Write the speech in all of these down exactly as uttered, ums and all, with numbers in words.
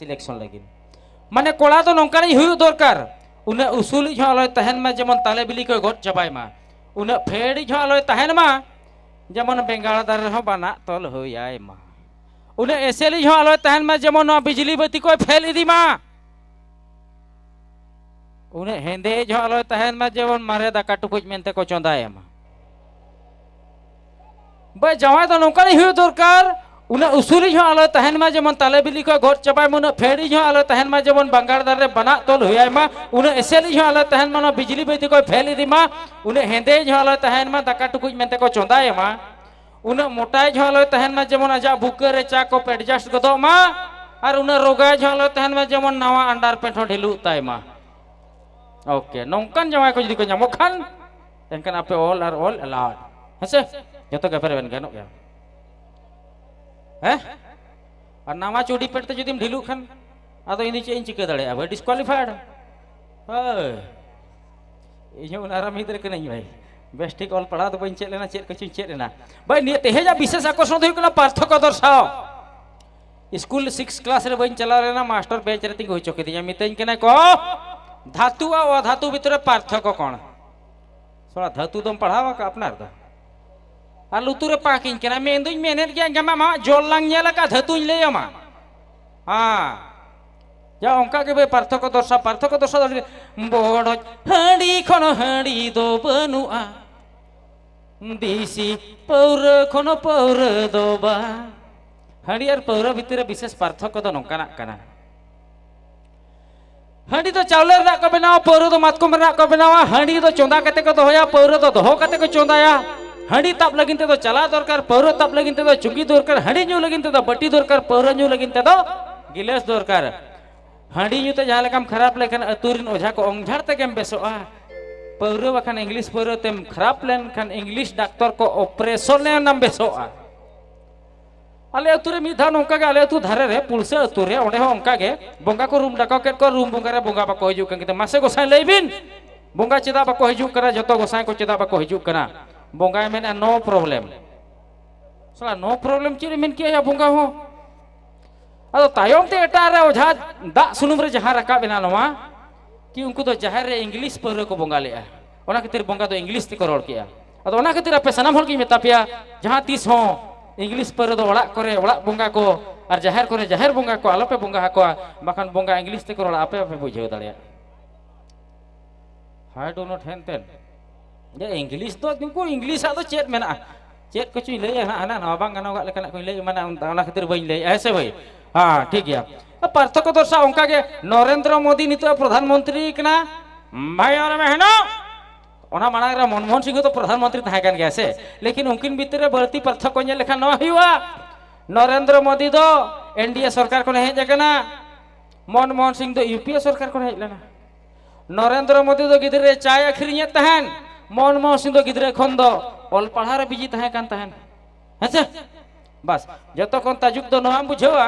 Election ᱞᱟᱹᱜᱤᱫ᱾ ᱢᱟᱱᱮ ᱠᱚᱲᱟ ᱫᱚ ᱱᱚᱝᱠᱟᱱᱤᱡ ᱦᱩᱭᱩᱜ ᱫᱚᱨᱠᱟᱨ, ᱩᱱᱟᱹᱜ ᱩᱥᱩᱞᱤᱡ ᱦᱚᱸ ᱟᱞᱚᱭ ᱛᱟᱦᱮᱱ ᱢᱟ ᱡᱮᱢᱚᱱ ᱛᱟᱞᱮ ᱵᱤᱞᱤ ᱠᱚᱭ ᱜᱚᱫ ᱪᱟᱵᱟᱭ ᱢᱟ, ᱩᱱᱟᱹᱜ ᱯᱷᱮᱰᱤᱡ ᱦᱚᱸ ᱟᱞᱚᱭ ᱛᱟᱦᱮᱱ ᱢᱟ ᱡᱮᱢᱚᱱ ᱵᱮᱸᱜᱟᱲ ᱫᱟᱨᱮ ᱨᱮᱦᱚᱸ ᱵᱟᱱᱟᱜ ᱛᱚᱞ ᱦᱩᱭᱟᱭ ᱢᱟ, ᱩᱱᱟᱹᱜ ᱮᱥᱮᱞᱤᱡ ᱦᱚᱸ ᱟᱞᱚᱭ ᱛᱟᱦᱮᱱ ᱢᱟ ᱡᱮᱢᱚᱱ ᱱᱚᱣᱟ ᱵᱤᱡᱽᱞᱤ ᱵᱟᱹᱛᱤ ᱠᱚᱭ ᱯᱷᱮᱞ ᱤᱫᱤ ᱢᱟ, ᱩᱱᱟᱹᱜ ᱦᱮᱸᱫᱮ ᱦᱚᱸ ᱟᱞᱚᱭ ᱛᱟᱦᱮᱱ ᱢᱟ ᱡᱮᱢᱚᱱ ᱢᱟᱨᱮ ᱫᱟᱠᱟ ᱴᱩᱠᱩᱡ ᱢᱮᱱᱛᱮ ᱠᱚ ᱪᱚᱸᱫᱟᱭ ᱢᱟ᱾ ᱵᱟᱭ, ᱡᱟᱶᱟᱭ ᱫᱚ ᱱᱚᱝᱠᱟᱱᱤᱡ ᱦᱩᱭᱩᱜ ᱫᱚᱨᱠᱟᱨ, ᱩᱱᱟᱹᱜ ᱩᱥᱩᱞᱤᱡ ᱦᱚᱸ ᱟᱞᱚᱭ ᱛᱟᱦᱮᱱ ᱢᱟ ᱡᱮᱢᱚᱱ ᱛᱟᱞᱮ ᱵᱤᱞᱤ ᱠᱚ ᱜᱚᱫ ᱪᱟᱵᱟᱭ ᱢᱟ, ᱩᱱᱟᱹᱜ ᱯᱷᱮᱰᱤᱡ ᱦᱚᱸ ᱟᱞᱚᱭ ᱛᱟᱦᱮᱱ ᱢᱟ ᱡᱮᱢᱚᱱ ᱵᱟᱝᱜᱟᱲ ᱫᱟᱨᱮ ᱨᱮ ᱵᱟᱱᱟᱜ ᱛᱚᱞ ᱦᱩᱭᱟᱭ ᱢᱟ, ᱩᱱᱟᱹᱜ ᱮᱥᱮᱞᱤᱡ ᱦᱚᱸ ᱟᱞᱚᱭ ᱛᱟᱦᱮᱱ ᱢᱟ ᱱᱚᱣᱟ ᱵᱤᱡᱽᱞᱤ ᱵᱟᱹᱛᱤ ᱠᱚᱭ ᱯᱷᱮᱞ ᱤᱫᱤ ᱢᱟ, ᱩᱱᱟᱹᱜ ᱦᱮᱸᱫᱮ ᱦᱚᱸ ᱟᱞᱚᱭ ᱛᱟᱦᱮᱱ ᱢᱟ ᱫᱟᱠᱟ ᱴᱩᱠᱩᱡ ᱢᱮᱱᱛᱮ ᱠᱚ ᱪᱚᱸᱫᱟᱭ ᱢᱟ, ᱩᱱᱟᱹᱜ ᱢᱚᱴᱟᱭᱤᱡ ᱦᱚᱸ ᱟᱞᱚᱭ ᱛᱟᱦᱮᱱ ᱢᱟ ᱡᱮᱢᱚᱱ ᱟᱡᱟᱜ ᱵᱩᱠᱟᱹ ᱨᱮ ᱪᱟ ᱠᱚᱯ ᱮᱰᱡᱟᱥᱴ ᱜᱚᱫᱚᱜ ᱢᱟ, ᱟᱨ ᱩᱱᱟᱹᱜ ᱨᱳᱜᱟᱭᱤᱡ ᱦᱚᱸ ᱟᱞᱚᱭ ᱛᱟᱦᱮᱱ ᱢᱟ ᱡᱮᱢᱚᱱ ᱱᱟᱣᱟ ᱟᱱᱰᱟᱨ ᱯᱮᱱᱴ ᱦᱚᱸ ᱰᱷᱤᱞᱩᱜ ᱛᱟᱭ ᱢᱟ᱾ ᱳᱠᱮ, ᱱᱚᱝᱠᱟᱱ ᱡᱟᱶᱟᱭ ᱠᱚ ᱡᱩᱫᱤ ᱠᱚ ᱧᱟᱢᱚᱜ ᱠᱷᱟᱱ, ᱮᱱᱠᱷᱟᱱ ᱟᱯᱮ ᱚᱞ ᱟᱨ ᱚᱞ ᱮᱞᱟᱣᱰ᱾ ᱦᱮᱸᱥᱮ? ᱡᱚᱛᱚ ᱜᱮ ᱯᱮ ᱨᱮᱵᱮᱱ ᱜᱟᱱᱚᱜ ᱜᱮᱭᱟ᱾ ᱦᱮᱸ? ᱟᱨ ᱱᱟᱣᱟ ᱪᱩᱰᱤ ᱯᱮᱱᱴ ᱛᱮ ᱡᱩᱫᱤᱢ ᱰᱷᱤᱞᱩᱜ ᱠᱷᱟᱱ, ᱟᱫᱚ ᱤᱧ ᱫᱚ ᱪᱮᱫ ᱤᱧ ᱪᱤᱠᱟᱹ ᱫᱟᱲᱮᱭᱟᱜᱼᱟ ᱵᱷᱟᱹᱭ? ᱰᱤᱥᱠᱣᱟᱞᱤᱯᱷᱟᱭᱰ᱾ ᱦᱳᱭ᱾ ᱤᱧ ᱦᱚᱸ ᱚᱱᱟ ᱟᱨᱟᱢ ᱜᱤᱫᱽᱨᱟᱹ ᱠᱟᱹᱱᱟᱹᱧ ᱵᱷᱟᱹᱭ᱾ ᱵᱮᱥ ᱴᱷᱤᱠ ᱚᱞ ᱯᱟᱲᱦᱟᱣ ᱫᱚ ᱵᱟᱹᱧ ᱪᱮᱫ ᱞᱮᱱᱟ, ᱪᱮᱫ ᱠᱚᱪᱚᱧ ᱪᱮᱫ ᱮᱱᱟ᱾ ᱵᱷᱟᱹᱭ, ᱱᱤᱭᱟᱹ ᱛᱮᱦᱮᱧᱟᱜ ᱵᱤᱥᱮᱥ ᱟᱠᱚᱨᱥᱚᱱ ᱫᱚ ᱦᱩᱭᱩᱜ ᱠᱟᱱᱟ ᱯᱟᱨᱛᱷᱚᱠᱠᱚ ᱫᱚᱨᱥᱟᱣ᱾ ᱥᱠᱩᱞ ᱥᱤᱠᱥ ᱠᱞᱟᱥ ᱨᱮ ᱵᱟᱹᱧ ᱪᱟᱞᱟᱣ ᱞᱮᱱᱟ, ᱢᱟᱥᱴᱟᱨ ᱵᱮᱧᱪ ᱨᱮ ᱛᱤᱸᱜᱩ ᱦᱚᱪᱚ ᱠᱤᱫᱤᱧᱟ᱾ ᱢᱤᱛᱟᱹᱧ ᱠᱟᱱᱟ ᱠᱚ, "ᱫᱷᱟᱹᱛᱩ ᱟᱨ ᱚᱫᱷᱟᱹᱛᱩ ᱵᱷᱤᱛᱨᱤ ᱨᱮ ᱯᱟᱨᱛᱷᱚᱠᱠᱚ ᱠᱚᱬ?" ᱥᱚᱲᱟ ᱫᱷᱟᱹᱛᱩ ᱫᱚᱢ ᱯᱟᱲᱦᱟᱣ ᱟᱠᱟᱫ ᱟᱯᱱᱟᱨ ᱫᱚ? ᱟᱨ ᱞᱩᱛᱩᱨ ᱨᱮ ᱯᱟᱸᱠᱤᱧ ᱠᱟᱱᱟ, ᱢᱮᱱᱫᱩᱧ ᱢᱮᱱᱮᱫ ᱜᱮᱭᱟ, ᱟᱸᱡᱚᱢ ᱢᱟ, ᱡᱚᱞ ᱞᱟᱝ ᱧᱮᱞ ᱟᱠᱟᱫ ᱫᱷᱟᱹᱛᱩᱧ ᱞᱟᱹᱭ ᱟᱢᱟ᱾ ᱦᱮᱸ᱾ ᱡᱟ ᱚᱱᱠᱟ ᱜᱮ ᱵᱷᱟᱹᱭ ᱯᱟᱨᱛᱷᱚᱠᱠᱚ ᱫᱚᱨᱥᱟ, ᱯᱟᱨᱛᱷᱚᱠᱠᱚ ᱫᱚᱨᱥᱟ ᱫᱚ ᱵᱚᱰᱚᱡ ᱦᱟᱺᱰᱤ ᱠᱷᱚᱱ ᱦᱟᱺᱰᱤ ᱫᱚ ᱵᱟᱹᱱᱩᱜᱼᱟ᱾ ᱫᱮᱥᱤ ᱯᱟᱹᱣᱨᱟᱹ ᱠᱷᱚᱱ ᱯᱟᱹᱣᱨᱟᱹ ᱫᱚ ᱵᱟᱝ᱾ ᱦᱟᱺᱰᱤ ᱟᱨ ᱯᱟᱹᱣᱨᱟᱹ ᱵᱷᱤᱛᱤᱨ ᱨᱮ ᱵᱤᱥᱮᱥ ᱯᱟᱨᱛᱷᱚᱠᱠᱚ ᱫᱚ ᱱᱚᱝᱠᱟᱱᱟᱜ ᱠᱟᱱᱟ᱾ ᱦᱟᱺᱰᱤ ᱫᱚ ᱪᱟᱣᱞᱮ ᱨᱮᱱᱟᱜ ᱠᱚ ᱵᱮᱱᱟᱣᱟ, ᱯᱟᱹᱣᱨᱟᱹ ᱫᱚ ᱢᱟᱛᱠᱚᱢ ᱨᱮᱱᱟᱜ ᱠᱚ ᱵᱮᱱᱟᱣᱟ᱾ ᱦᱟᱺᱰᱤ ᱫᱚ ᱪᱚᱸᱫᱟ ᱠᱟᱛᱮ ᱠᱚ ᱫᱚᱦᱚᱭᱟ, ᱯᱟᱹᱣᱨᱟᱹ ᱫᱚ ᱫᱚᱦᱚ ᱠᱟᱛᱮ ᱠᱚ ᱪᱚᱸᱫᱟᱭᱟ᱾ ᱦᱟᱺᱰᱤ ᱛᱟᱵ ᱞᱟᱹᱜᱤᱫ ᱛᱮᱫᱚ ᱪᱟᱞᱟ ᱫᱚᱨᱠᱟᱨ, ᱯᱟᱹᱣᱨᱟᱹ ᱛᱟᱵ ᱞᱟᱹᱜᱤᱫ ᱛᱮᱫᱚ ᱪᱩᱸᱜᱤ ᱫᱚᱨᱠᱟᱨ, ᱦᱟᱺᱰᱤ ᱧᱩ ᱞᱟᱹᱜᱤᱫ ᱛᱮᱫᱚ ᱵᱟᱹᱴᱤ ᱫᱚᱨᱠᱟᱨ, ᱯᱟᱹᱣᱨᱟᱹ ᱧᱩ ᱞᱟᱹᱜᱤᱫ ᱛᱮᱫᱚ ᱜᱤᱞᱟᱹᱥ ᱫᱚᱨᱠᱟᱨ᱾ ᱦᱟᱺᱰᱤ ᱧᱩ ᱛᱮ ᱡᱟᱦᱟᱸ ᱞᱮᱠᱟᱢ ᱠᱷᱟᱨᱟᱯ ᱞᱮᱠᱷᱟᱱ ᱟᱹᱛᱩ ᱨᱮᱱ ᱚᱡᱷᱟ ᱠᱚ ᱚᱝᱡᱷᱟᱲ ᱛᱮᱜᱮᱢ ᱵᱮᱥᱚᱜᱼᱟ᱾ ᱯᱟᱹᱣᱨᱟᱹ ᱵᱟᱠᱷᱟᱱ ᱤᱝᱞᱤᱥ ᱯᱟᱹᱣᱨᱟᱹ ᱛᱮᱢ ᱠᱷᱟᱨᱟᱯ ᱞᱮᱱᱠᱷᱟᱱ ᱤᱝᱞᱤᱥ ᱰᱟᱠᱛᱚᱨ ᱠᱚ ᱚᱯᱟᱨᱮᱥᱚᱱ ᱮᱢ ᱵᱮᱥᱚᱜᱼᱟ᱾ ᱟᱞᱮ ᱟᱹᱛᱩ ᱨᱮ ᱢᱤᱫ ᱫᱷᱟᱣ ᱱᱚᱝᱠᱟ ᱜᱮ, ᱟᱞᱮ ᱟᱹᱛᱩ ᱫᱷᱟᱨᱮ ᱨᱮ ᱯᱩᱞᱥᱟᱹ ᱟᱹᱛᱩ ᱨᱮ, ᱚᱸᱰᱮ ᱦᱚᱸ ᱚᱱᱠᱟ ᱜᱮ ᱵᱚᱸᱜᱟ ᱠᱚ ᱨᱩᱢ ᱰᱟᱠᱟᱣ ᱠᱮᱫ ᱠᱚᱣᱟ, ᱨᱩᱢ ᱵᱚᱸᱜᱟ ᱨᱮ ᱵᱚᱸᱜᱟ ᱵᱟᱠᱚ ᱦᱤᱡᱩᱜ ᱠᱟᱱ ᱜᱮᱛᱮ, ᱢᱟᱥᱮ ᱜᱚᱸᱥᱟᱭ ᱞᱟᱹᱭ ᱵᱤᱱ, ᱵᱚᱸᱜᱟ ᱪᱮᱫᱟᱜ ᱵᱟᱠᱚ ᱦᱤᱡᱩᱜ ᱠᱟᱱᱟ? ᱡᱚᱛᱚ ᱜᱚᱸᱥᱟᱭ ᱠᱚ ᱪᱮᱫᱟᱜ ᱵᱟᱠᱚ ᱦᱤᱡᱩᱜ ᱠᱟᱱᱟ? ᱵᱚᱸᱜᱟᱭ ᱢᱮᱱᱟ, "No problem᱾" ᱥᱟᱞᱟ no problem ᱪᱮᱫ ᱮ ᱢᱮᱱ ᱠᱮᱜᱼᱟ ᱭᱟ ᱵᱚᱸᱜᱟ ᱦᱚᱸ? ᱟᱫᱚ ᱛᱟᱭᱚᱢ ᱛᱮ ᱮᱴᱟᱜ ᱨᱮ ᱚᱡᱷᱟ ᱫᱟᱜ ᱥᱩᱱᱩᱢ ᱨᱮ ᱡᱟᱦᱟᱸ ᱨᱟᱠᱟᱵ ᱮᱱᱟ ᱱᱚᱣᱟ, ᱠᱤ ᱩᱱᱠᱩ ᱫᱚ ᱡᱟᱦᱮᱨ ᱨᱮ ᱤᱝᱞᱤᱥ ᱯᱟᱹᱣᱨᱟᱹ ᱠᱚ ᱵᱚᱸᱜᱟ ᱞᱮᱫᱼᱟ, ᱚᱱᱟ ᱠᱷᱟᱹᱛᱤᱨ ᱵᱚᱸᱜᱟ ᱫᱚ ᱤᱝᱞᱤᱥ ᱛᱮᱠᱚ ᱨᱚᱲ ᱠᱮᱜᱼᱟ᱾ ᱟᱫᱚ ᱚᱱᱟ ᱠᱷᱟᱹᱛᱤᱨ ᱟᱯᱮ ᱥᱟᱱᱟᱢ ᱦᱚᱲ ᱜᱤᱧ ᱢᱮᱛᱟ ᱯᱮᱭᱟ, ᱡᱟᱦᱟᱸ ᱛᱤᱥ ᱦᱚᱸ ᱤᱝᱞᱤᱥ ᱯᱟᱹᱣᱨᱟᱹ ᱫᱚ ᱚᱲᱟᱜ ᱠᱚᱨᱮ ᱚᱲᱟᱜ ᱵᱚᱸᱜᱟ ᱠᱚ ᱟᱨ ᱡᱟᱦᱮᱨ ᱠᱚᱨᱮ ᱡᱟᱦᱮᱨ ᱵᱚᱸᱜᱟ ᱠᱚ ᱟᱞᱚᱯᱮ ᱵᱚᱸᱜᱟ ᱟᱠᱚᱣᱟ, ᱵᱟᱠᱷᱟᱱ ᱵᱚᱸᱜᱟ ᱤᱝᱞᱤᱥ ᱛᱮᱠᱚ ᱨᱚᱲᱟ, ᱟᱯᱮ ᱵᱟᱯᱮ ᱵᱩᱡᱷᱟᱹᱣ ᱫᱟᱲᱮᱭᱟᱜᱼᱟ᱾ ᱦᱟᱭ ᱰᱳ ᱱᱚᱴ ᱦᱮᱱ ᱛᱮᱱ᱾ ᱡᱮ ᱤᱝᱞᱤᱥ ᱫᱚ, ᱱᱩᱠᱩ ᱤᱝᱞᱤᱥᱟᱜ ᱫᱚ ᱪᱮᱫ ᱢᱮᱱᱟᱜᱼᱟ? ᱪᱮᱫ ᱠᱚᱪᱚᱧ ᱞᱟᱹᱭᱟ ᱦᱟᱸᱜ, ᱦᱟᱱᱟ ᱱᱟᱣᱟ ᱵᱟᱝ ᱜᱟᱱᱚᱜᱟᱜ ᱞᱮᱠᱟᱱᱟᱜ ᱠᱚᱧ ᱞᱟᱹᱭ ᱮᱢᱟᱱᱟ, ᱚᱱᱟ ᱠᱷᱟᱹᱛᱤᱨ ᱵᱟᱹᱧ ᱞᱟᱹᱭᱮᱜᱼᱟ, ᱦᱮᱸ ᱥᱮ ᱵᱷᱟᱹᱭ? ᱦᱮᱸ, ᱴᱷᱤᱠ ᱜᱮᱭᱟ᱾ ᱯᱟᱨᱛᱷᱚᱠᱠᱚ ᱫᱚᱨᱥᱟ ᱚᱱᱠᱟ ᱜᱮ, ᱱᱚᱨᱮᱱᱫᱨᱚ ᱢᱳᱫᱤ ᱱᱤᱛᱚᱜ ᱮ ᱯᱨᱚᱫᱷᱟᱱ ᱢᱚᱱᱛᱨᱤ ᱠᱟᱱᱟ, ᱵᱷᱟᱭ ᱟᱨ ᱵᱟᱦᱱᱚ, ᱚᱱᱟ ᱢᱟᱲᱟᱝ ᱨᱮ ᱢᱚᱱᱢᱳᱦᱚᱱ ᱥᱤᱝ ᱦᱚᱸ ᱛᱚ ᱯᱨᱚᱫᱷᱟᱱ ᱢᱚᱱᱛᱨᱤ ᱛᱟᱦᱮᱸ ᱠᱟᱱ ᱜᱮᱭᱟ ᱥᱮ, ᱞᱮᱠᱤᱱ ᱩᱱᱠᱤᱱ ᱵᱷᱤᱛᱤᱨ ᱨᱮ ᱵᱟᱹᱲᱛᱤ ᱯᱟᱨᱛᱷᱚᱠᱠᱚ ᱧᱮᱞ ᱞᱮᱠᱷᱟᱱ ᱱᱚᱣᱟ ᱦᱩᱭᱩᱜᱼᱟ, ᱱᱚᱨᱮᱱᱫᱨᱚ ᱢᱳᱫᱤ ᱫᱚ ᱮᱱ ᱰᱤ ᱮ ᱥᱚᱨᱠᱟᱨ ᱠᱷᱚᱱᱮ ᱦᱮᱡ ᱟᱠᱟᱱᱟ, ᱢᱚᱱᱢᱳᱦᱚᱱ ᱥᱤᱝ ᱫᱚ ᱤᱭᱩ ᱯᱤ ᱮ ᱥᱚᱨᱠᱟᱨ ᱠᱷᱚᱱᱮ ᱦᱮᱡ ᱞᱮᱱᱟ᱾ ᱱᱚᱨᱮᱱᱫᱨᱚ ᱢᱳᱫᱤ ᱫᱚ ᱜᱤᱫᱽᱨᱟᱹ ᱨᱮ ᱪᱟᱭ ᱟᱹᱠᱷᱨᱤᱧᱮᱫ ᱛᱟᱦᱮᱱ, ᱢᱚᱱᱢᱳᱦᱚᱱ ᱥᱤᱝ ᱫᱚ ᱜᱤᱫᱽᱨᱟᱹ ᱠᱷᱚᱱ ᱫᱚ ᱚᱞ ᱯᱟᱲᱦᱟᱣ ᱨᱮ ᱵᱤᱡᱤ ᱛᱟᱦᱮᱸ ᱠᱟᱱ ᱛᱟᱦᱮᱱ᱾ ᱦᱮᱸᱥᱮ? ᱵᱟᱥ, ᱡᱚᱛᱚ ᱠᱷᱚᱱ ᱛᱟᱡᱩᱵ ᱫᱚ ᱱᱚᱣᱟᱢ ᱵᱩᱡᱷᱟᱹᱣᱟ,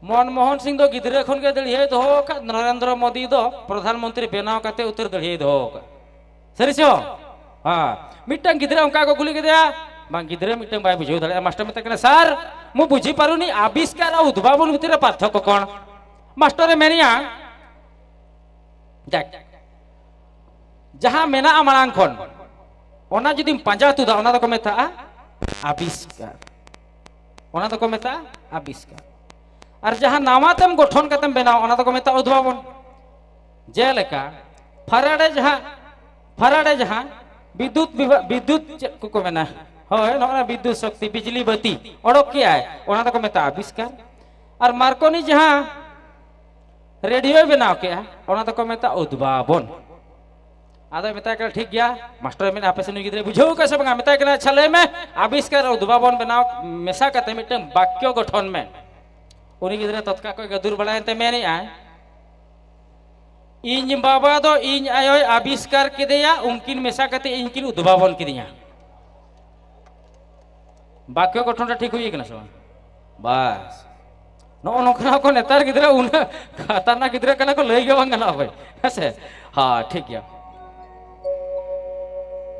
ᱢᱚᱱᱢᱳᱦᱚᱱ ᱥᱤᱝ ᱫᱚ ᱜᱤᱫᱽᱨᱟᱹ ᱠᱷᱚᱱ ᱜᱮ ᱫᱟᱹᱲᱦᱤᱭᱟᱹᱭ ᱫᱚᱦᱚ ᱟᱠᱟᱫ, ᱱᱚᱨᱮᱱᱫᱨᱚ ᱢᱳᱫᱤ ᱫᱚ ᱯᱨᱚᱫᱷᱟᱱ ᱢᱚᱱᱛᱨᱤ ᱵᱮᱱᱟᱣ ᱠᱟᱛᱮ ᱩᱛᱟᱹᱨ ᱫᱟᱹᱲᱦᱤᱭᱟᱹᱭ ᱫᱚᱦᱚ ᱟᱠᱟᱫ᱾ ᱥᱟᱹᱨᱤ ᱥᱮ ᱵᱟᱝ? ᱦᱮᱸ, ᱢᱤᱫᱴᱟᱝ ᱜᱤᱫᱽᱨᱟᱹ ᱚᱱᱠᱟ ᱠᱚ ᱠᱩᱞᱤ ᱠᱮᱫᱮᱭᱟ, ᱵᱟᱝ, ᱜᱤᱫᱽᱨᱟᱹ ᱢᱤᱫᱴᱟᱝ ᱵᱟᱭ ᱵᱩᱡᱷᱟᱹᱣ ᱫᱟᱲᱮᱭᱟᱜᱼᱟ᱾ ᱢᱟᱥᱴᱟᱨ ᱢᱮᱛᱟᱭ ᱠᱟᱱᱟ, "ᱥᱟᱨ, ᱢᱩ ᱵᱩᱡᱷᱤ ᱯᱟᱨᱩᱱᱤ, ᱟᱵᱤᱥᱠᱟᱨ ᱟᱨ ᱩᱫᱵᱷᱟᱵᱚᱱ ᱵᱷᱤᱛᱤᱨ ᱨᱮ ᱯᱟᱨᱛᱷᱚᱠᱠᱚ ᱠᱚᱬ?" ᱢᱟᱥᱴᱟᱨᱮ ᱢᱮᱱᱮᱭᱟ, ᱡᱟᱠ, ᱡᱟᱦᱟᱸ ᱢᱮᱱᱟᱜᱼᱟ ᱢᱟᱲᱟᱝ ᱠᱷᱚᱱ, ᱚᱱᱟ ᱡᱩᱫᱤᱢ ᱯᱟᱸᱡᱟ ᱛᱩᱫᱟ, ᱚᱱᱟ ᱫᱚᱠᱚ ᱢᱮᱛᱟᱜᱼᱟ ᱟᱵᱤᱥᱠᱟᱨ᱾ ᱚᱱᱟ ᱫᱚᱠᱚ ᱢᱮᱛᱟᱜᱼᱟ ᱟᱵᱤᱥᱠᱟᱨ᱾ ᱟᱨ ᱡᱟᱦᱟᱸ ᱱᱟᱣᱟ ᱛᱮᱢ ᱜᱚᱴᱷᱚᱱ ᱠᱟᱛᱮᱢ ᱵᱮᱱᱟᱣᱟ, ᱚᱱᱟ ᱫᱚᱠᱚ ᱢᱮᱛᱟᱜᱼᱟ ᱩᱫᱵᱷᱟᱵᱚᱱ᱾ ᱡᱮᱞᱮᱠᱟ ᱯᱷᱟᱨᱟᱰᱮ ᱡᱟᱦᱟᱸ, ᱯᱷᱟᱨᱟᱰᱮ ᱡᱟᱦᱟᱸ ᱵᱤᱫᱽᱭᱩᱛ ᱵᱤᱵᱷᱟ-, ᱵᱤᱫᱽᱭᱩᱛ ᱪᱮᱫ ᱠᱚᱠᱚ ᱢᱮᱱᱟ? ᱦᱳᱭ, ᱱᱚᱜᱼᱚ ᱱᱟ ᱵᱤᱫᱽᱭᱩᱛ ᱥᱚᱠᱛᱤ, ᱵᱤᱡᱽᱞᱤ ᱵᱟᱹᱛᱤ ᱚᱰᱚᱠ ᱠᱮᱜᱼᱟᱭ, ᱚᱱᱟ ᱫᱚᱠᱚ ᱢᱮᱛᱟᱜᱼᱟ ᱟᱵᱤᱥᱠᱟᱨ᱾ ᱟᱨ ᱢᱟᱨᱠᱚᱱᱤ ᱡᱟᱦᱟᱸ ᱨᱮᱰᱤᱭᱳᱭ ᱵᱮᱱᱟᱣ ᱠᱮᱜᱼᱟ, ᱚᱱᱟ ᱫᱚᱠᱚ ᱢᱮᱛᱟᱜᱼᱟ ᱩᱫᱵᱷᱟᱵᱚᱱ᱾ ᱟᱫᱚᱭ ᱢᱮᱛᱟᱭ ᱠᱟᱱᱟ, "ᱴᱷᱤᱠ ᱜᱮᱭᱟ ᱢᱟᱥᱴᱟᱨ", ᱢᱮᱱᱟ, "ᱟᱯᱮ ᱥᱮᱱ ᱩᱱᱤ ᱜᱤᱫᱽᱨᱟᱹᱭ ᱵᱩᱡᱷᱟᱹᱣ ᱠᱟᱜᱼᱟ ᱥᱮ ᱵᱟᱝᱟ?" ᱢᱮᱛᱟᱭ ᱠᱟᱱᱟ, "ᱟᱪᱪᱷᱟ, ᱞᱟᱹᱭ ᱢᱮ, ᱟᱵᱤᱥᱠᱟᱨ ᱟᱨ ᱩᱫᱵᱷᱟᱵᱚᱱ ᱵᱮᱱᱟᱣ ᱢᱮᱥᱟ ᱠᱟᱛᱮ ᱢᱤᱫᱴᱟᱝ ᱵᱟᱠᱭᱚ ᱜᱚᱴᱷᱚᱱ ᱢᱮ᱾" ᱩᱱᱤ ᱜᱤᱫᱽᱨᱟᱹ ᱛᱚᱛᱠᱟ ᱠᱚᱭ ᱜᱟᱹᱫᱩᱨ ᱵᱟᱲᱟᱭᱮᱱ ᱛᱮ ᱢᱮᱱᱮᱜᱼᱟᱭ, "ᱤᱧ ᱵᱟᱵᱟ ᱫᱚ ᱤᱧ ᱟᱭᱳᱭ ᱟᱵᱤᱥᱠᱟᱨ ᱠᱮᱫᱮᱭᱟ, ᱩᱱᱠᱤᱱ ᱢᱮᱥᱟ ᱠᱟᱛᱮ ᱤᱧ ᱠᱤᱱ ᱩᱫᱵᱷᱟᱵᱚᱱ ᱠᱤᱫᱤᱧᱟ᱾" ᱵᱟᱠᱭᱚ ᱜᱚᱴᱷᱚᱱ ᱨᱮ ᱴᱷᱤᱠ ᱦᱩᱭ ᱠᱟᱱᱟ ᱥᱮ ᱵᱟᱝ? ᱵᱟᱥ, ᱱᱚᱜᱼᱚ ᱱᱚᱝᱠᱟᱱᱟᱜ ᱠᱚ ᱱᱮᱛᱟᱨ ᱜᱤᱫᱽᱨᱟᱹ ᱩᱱᱟᱹᱜ ᱠᱷᱟᱛᱟᱨᱱᱟᱠ ᱜᱤᱫᱽᱨᱟᱹ ᱠᱟᱱᱟ ᱠᱚ, ᱞᱟᱹᱭ ᱜᱮ ᱵᱟᱝ ᱜᱟᱱᱚᱜᱼᱟ ᱵᱷᱟᱹᱭ, ᱦᱮᱸ ᱥᱮ? ᱦᱮᱸ, ᱴᱷᱤᱠ ᱜᱮᱭᱟ,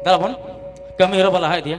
ᱫᱟᱲᱟ ᱵᱚᱱ ᱠᱟᱹᱢᱤ ᱦᱚᱨᱟ ᱵᱚᱱ ᱞᱟᱦᱟ ᱤᱫᱤᱭᱟ᱾